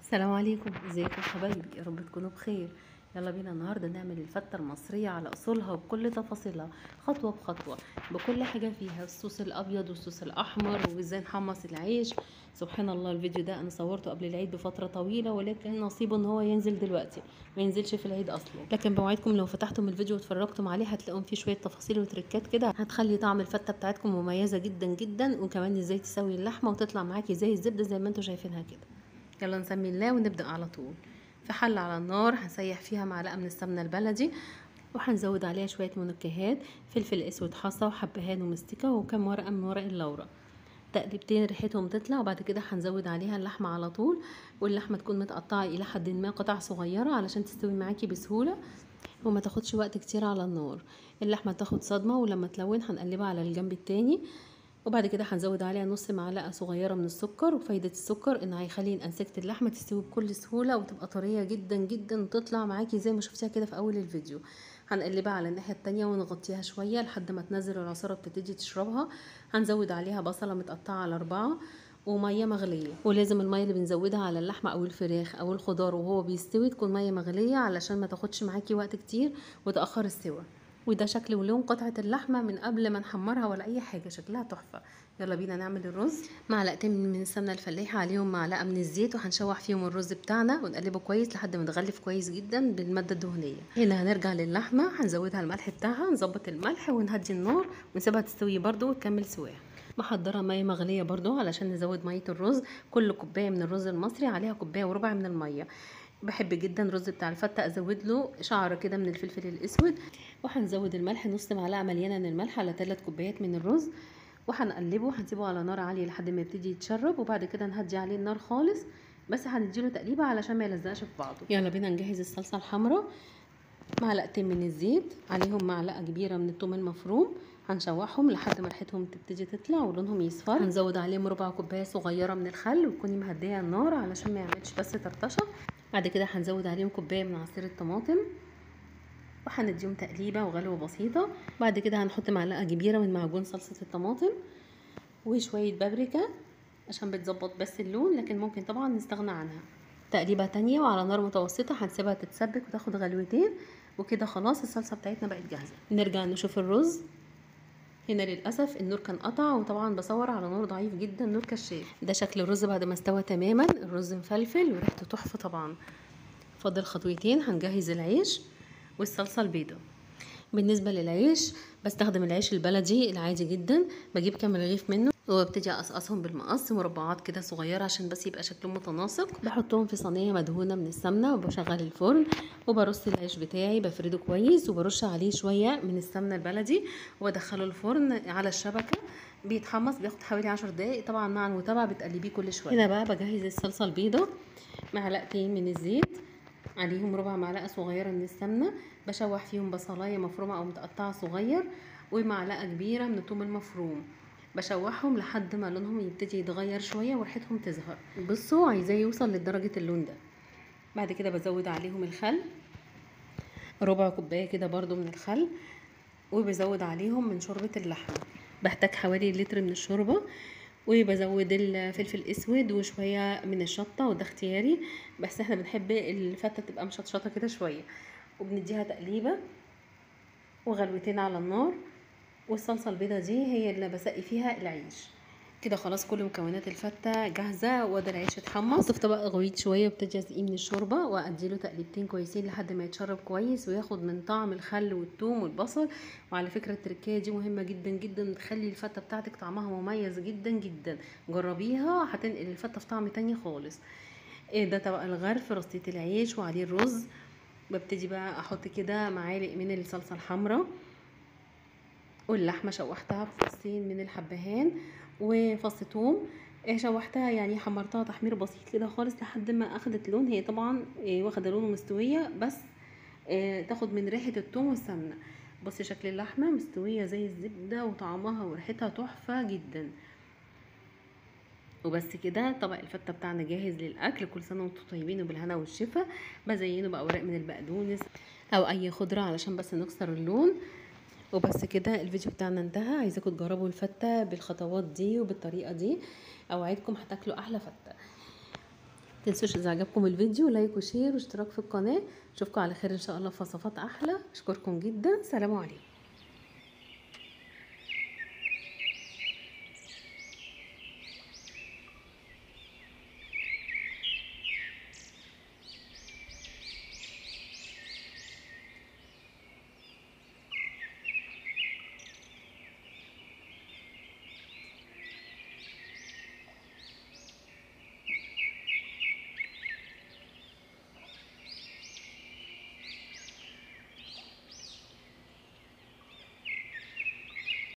السلام عليكم، ازيكم حبايبي؟ يا رب تكونوا بخير. يلا بينا النهارده نعمل الفته المصرية على اصولها وبكل تفاصيلها، خطوة بخطوة، بكل حاجة فيها، الصوص الابيض والصوص الاحمر وازاي نحمص العيش. سبحان الله، الفيديو ده انا صورته قبل العيد بفترة طويلة، ولكن نصيبه ان هو ينزل دلوقتي، ما ينزلش في العيد اصلا. لكن بوعدكم لو فتحتم الفيديو واتفرجتم عليه هتلاقوا فيه شوية تفاصيل وتركات كده هتخلي طعم الفته بتاعتكم مميزة جدا جدا، وكمان ازاي تسوي اللحمة وتطلع معاكي زي الزبدة زي ما انتم شايفينها كده. يلا نسمي الله ونبدا على طول. في حله على النار هنسيح فيها معلقه من السمنة البلدي، وهنزود عليها شوية منكهات، فلفل اسود حصى وحبهان ومستكه وكم ورقة من ورق اللورا، تقلبتين ريحتهم تطلع. وبعد كده هنزود عليها اللحمة على طول، واللحمة تكون متقطعه الى حد ما قطع صغيرة علشان تستوي معاكي بسهولة وما تاخدش وقت كتير على النار. اللحمة تاخد صدمة، ولما تلون هنقلبها على الجنب التاني. وبعد كده هنزود عليها نص معلقه صغيرة من السكر، وفايده السكر ان هيخلي انسجة اللحمة تستوي بكل سهولة وتبقى طرية جدا جدا وتطلع معاكي زي ما شفتيها كده في اول الفيديو. هنقلبها على الناحية التانية ونغطيها شوية لحد ما تنزل العصاره بتبتدي تشربها. هنزود عليها بصله متقطعه على 4 ومية مغليه، ولازم المية اللي بنزودها على اللحمة او الفراخ او الخضار وهو بيستوي تكون مية مغليه علشان ما تاخدش معاكي وقت كتير وتاخر السوى. وده شكل ولون قطعة اللحمة من قبل ما نحمرها ولا أي حاجة، شكلها تحفة. يلا بينا نعمل الرز. معلقتين من السمنة الفلاحة عليهم معلقة من الزيت، وهنشوح فيهم الرز بتاعنا ونقلبه كويس لحد ما يتغلف كويس جدا بالمادة الدهنية. هنا هنرجع للحمة، هنزودها الملح بتاعها، نظبط الملح ونهدي النار ونسيبها تستوي برده وتكمل سواها. محضرة مية مغلية برده علشان نزود مية الرز. كل كوباية من الرز المصري عليها كوباية وربع من المية. بحب جدا الرز بتاع الفته ازود له شعر كده من الفلفل الاسود. وهنزود الملح، نص معلقه مليانة من الملح على 3 كوبايات من الرز، وهنقلبه وهنسيبه على نار عالية لحد ما يبتدي يتشرب، وبعد كده نهدي عليه النار خالص، بس هنديله تقليبه علشان ما يلزقش في بعضه. يلا بينا نجهز الصلصه الحمراء. معلقتين من الزيت عليهم معلقه كبيرة من الثوم المفروم، هنشوحهم لحد ما ريحتهم تبتدي تطلع ولونهم يصفر. هنزود عليهم ربع كوباية صغيرة من الخل، وتكوني مهديه النار علشان ما يعملش بس طرطشه. بعد كده هنزود عليهم كوباية من عصير الطماطم، وهنديهم تقليبه وغلوه بسيطة. بعد كده هنحط معلقه كبيرة من معجون صلصه الطماطم وشوية بابريكا عشان بتظبط بس اللون، لكن ممكن طبعا نستغنى عنها. تقليبه تانية وعلى نار متوسطه هنسيبها تتسبك وتاخد غلوتين، وكده خلاص الصلصه بتاعتنا بقت جاهزة. نرجع نشوف الرز. هنا للاسف النور كان قطع، وطبعا بصور على نور ضعيف جدا، نور كشاف. ده شكل الرز بعد ما استوى تماما، الرز مفلفل وريحته تحفة طبعا. فاضل خطوتين، هنجهز العيش والصلصه البيضاء. بالنسبة للعيش بستخدم العيش البلدي العادي جدا، بجيب كام رغيف منه وابتدي اقصقصهم بالمقص مربعات كده صغيرة عشان بس يبقى شكلهم متناسق. بحطهم في صينية مدهونه من السمنة وبشغل الفرن، وبرص العيش بتاعي بفرده كويس وبرش عليه شوية من السمنة البلدي وادخله الفرن على الشبكة، بيتحمص بياخد حوالي 10 دقائق طبعا مع المتابعة بتقلبيه كل شوية. هنا بقى بجهز الصلصه البيضاء. معلقتين من الزيت عليهم ربع معلقه صغيرة من السمنة، بشوح فيهم بصلايه مفرومه او متقطعه صغير، ومعلقة كبيرة من الثوم المفروم، بشوحهم لحد ما لونهم يبتدي يتغير شوية وريحتهم تظهر. بصوا عايزاه يوصل لدرجة اللون ده. بعد كده بزود عليهم الخل، ربع كوباية كده برضو من الخل، وبزود عليهم من شوربة اللحمة، بحتاج حوالي لتر من الشوربة، وبزود الفلفل الاسود وشوية من الشطه، وده اختياري بس احنا بنحب الفته تبقى مشطشطه كده شوية. وبنديها تقليبه وغلوتين على النار. والصلصه البيضاء دي هي اللي بسقي فيها العيش. كده خلاص كل مكونات الفته جاهزة، وده العيش اتحمص. في طبق غويط شوية وابتدي اسقيه من الشوربة واديله تقليبتين كويسين لحد ما يتشرب كويس وياخد من طعم الخل والثوم والبصل. وعلى فكرة التركية دي مهمة جدا جدا، بتخلي الفته بتاعتك طعمها مميز جدا جدا، جربيها هتنقل الفته في طعم تاني خالص. ايه ده طبق الغرف، رصيت العيش وعليه الرز. ببتدي بقى احط كده معالق من الصلصه الحمراء، واللحمة شوحتها بفصين من الحبهان وفص ثوم، شوحتها يعني حمرتها تحمير بسيط كده خالص لحد ما اخدت لون. هي طبعا واخده لون مستوية بس تاخد من ريحه الثوم والسمنه. بصي شكل اللحمة مستوية زي الزبدة وطعمها وريحتها تحفة جدا. وبس كده طبق الفته بتاعنا جاهز للاكل. كل سنة وانتم طيبين وبالهنا والشفا. بزينه باوراق من البقدونس او اي خضرة علشان بس نكسر اللون. وبس كده الفيديو بتاعنا انتهى. عايزاكم تجربوا الفته بالخطوات دي وبالطريقه دي، اوعدكم هتاكلوا احلى فته. متنسوش اذا عجبكم الفيديو like و share واشتراك في القناة. اشوفكم على خير ان شاء الله في وصفات احلى. اشكركم جدا، سلام عليكم.